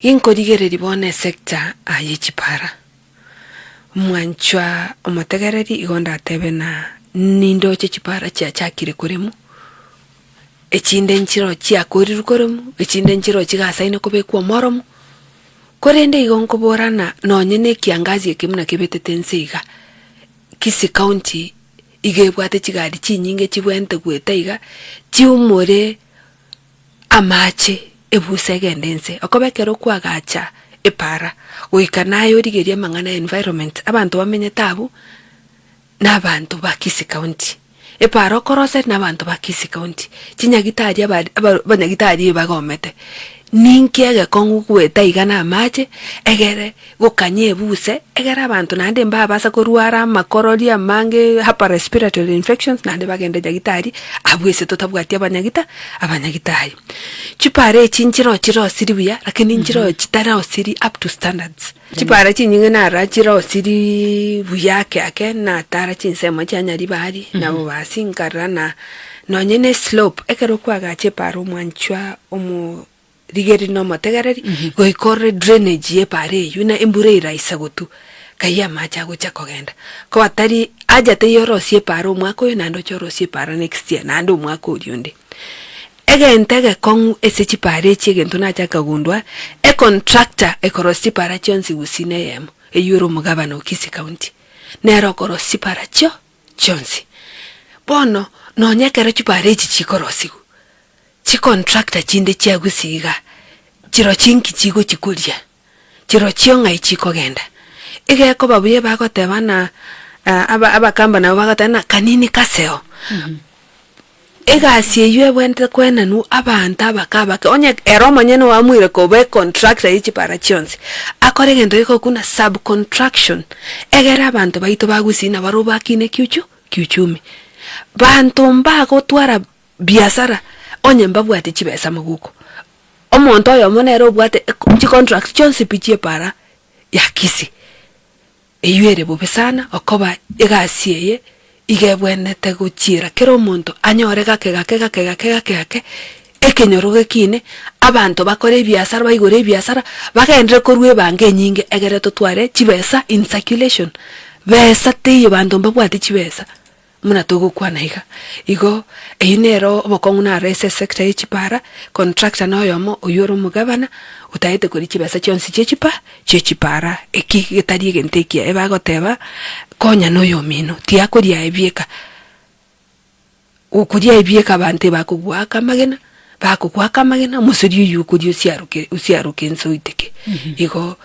Ginkorigereria bono esector ye chipara, omwanchwa omotegereri igo ndatebe na nindoche chipara chiachakire koremwa, echinde nchiroo chiakorirwe koremwa, echinde nchiroo chigasaine kobekwa omoromo, korende igo nkoborana nonye na ekiangazi eke buna kebetete nse iga, Kisii county iga ebwate chigari chinyinge chibwenerete goeta iga, chiumore amache ebusa egende inse, okoba ekero kwagacha epaara, goika naye origerie amang'ana ya environment, abanto bamenyete abwo, na abanto ba Kisii county. Epaara okoroseria na abanto ba Kisii county, chinyagitari aba aba abanyagitari ebagomete, ninki egekong'u goeta iga na amache, egere gokanya ebuse, egere abanto naende mbabasa korwara amakorori amange, upper respiratory infections, naende bagende nyagitari, abwo ase totabwati abanyagita abanyagitari. Chipara echi nchiroo chirosiri buya, lakini nchiroo chitarosiri up to standards. Chipara chinyinge nara chirosiri buya ake ake, natara chinsemo chia Nyaribari, nabo basi nkarora na nonye na eslope, ekero kwagacha epara omwanchwa omo Rigereria na omotegereri, goika orore drainage y'epaara eyio, na embura eiraisa gotwa, kayia amache agocha kogenda. Koba tari haja teiyo orosie epaara omwaka oyo naende oche orosie epaara next year naende omwaka oria onde. Egento egekong'u ase chipaara echi egento nachaka kogundua, econtractor ekorosia chipaara chionsi gusii na eyemo, eyio ere omogabana o Kisii county, nere okorosia chipaara chio chionsi. Bono, nonye ekero chipaara echi chikorosigwa, Chicontractor chinde chia Gusii iga, chirochio inki chigochi koria? Chirochio ng'ai chikogenda? Iga ekoba buya bagoteba ng'a aba abakamba nabo bagoteba ng'a kanini kaseo. Egasi eywo ebwenerete koenanwa abanto abake abake, onye ere omonyene oamuire koba econtractor ye chipara chionsi, akore egento gekorokwa buna subcontraction, egere abanto baito ba Gusii nabarobwo bakine kiuchu kiuchumi. Banto mbagotwara Biasara, onye mbabwati chibesa moguko. Omonto oyomo nere obwate chicontract chionsi pi chi'epara ya Kisii. Eywo ere bobe sana okoba egasi eye iga ebwenerete gochiera kera omonto anyore gake gake gake gake gake gake, ekenyoro gekine, abanto bakore ebiasara baigore ebiasara, bagenderere korwa ebango enyinge egere totware chibesa in circulation. Besa teiyo banto mbabwati chibesa. Buna togokwana iga, igo eyio nero obokong'u naro ase esector ye chipara, contractor na oyomo oyio ore omogabana, otagete koria chibesa chionsi chie chipa chie chipara, eki getari egento ekiya. Ebagoteba, konya na oyomino, tiakoria aye bieka. Okoria aye bieka abanto ebakogoaka amagena, bakogoaka amagena, omoseri oyio okoria osiaroke osiaroke nse oiteke. Igo.